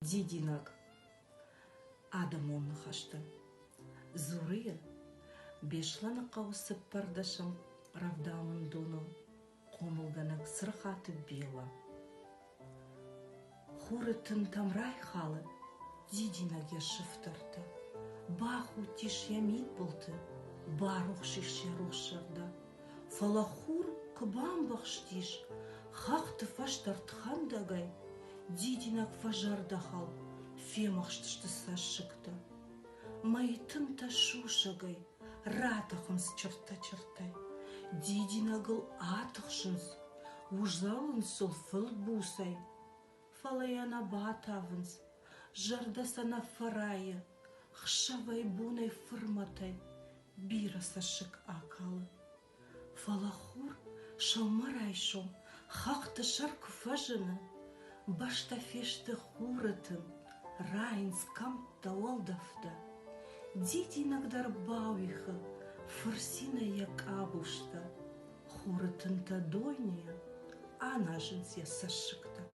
Дидинӕг. Адӕмон ныхӕстӕ. Дзуры йын, Беслӕныхъӕуы цыппӕрдӕсӕм рӕвдауӕндоны хъомылгӕнӕг Цырыхаты Бела. Хуры тынтӕм райхӕлы дидинӕг йӕ сыфтӕртӕ, бахудтис йӕ мидбылты, барухс ис йӕ рухс зӕрдӕ. Фӕлӕ хур куы бамбӕхстис хӕхты фӕстӕ ртхӕндӕгӕй, дидинӕг фӕзӕрдӕхӕлд, фемӕхстысты цӕссыгтӕ. Мӕйы тынтӕ сусӕгӕй ратӕхынц чыртӕ-чыртӕй, дидинӕгыл атыхсынц, узӕлынц ыл фылбусӕй, фӕлӕ йӕ нӕ батавынц, зӕрдӕ сӕ нӕ фӕрайы, хсӕвӕй-бонӕй фырмӕтӕй бирӕ цӕссыг акалы. Фӕлӕ хур сӕумӕрайсом хӕхты сӕр куы фӕзыны, бӕстӕ фесты хуры тын, райынц кӕмттӕ, уӕлдӕфтӕ. Дидинӕг дӕр бауихы фырцинӕй йӕ къабузтӕ, хуры тынтӕ дойныйӕ аназынц йӕ цӕссыгтӕ.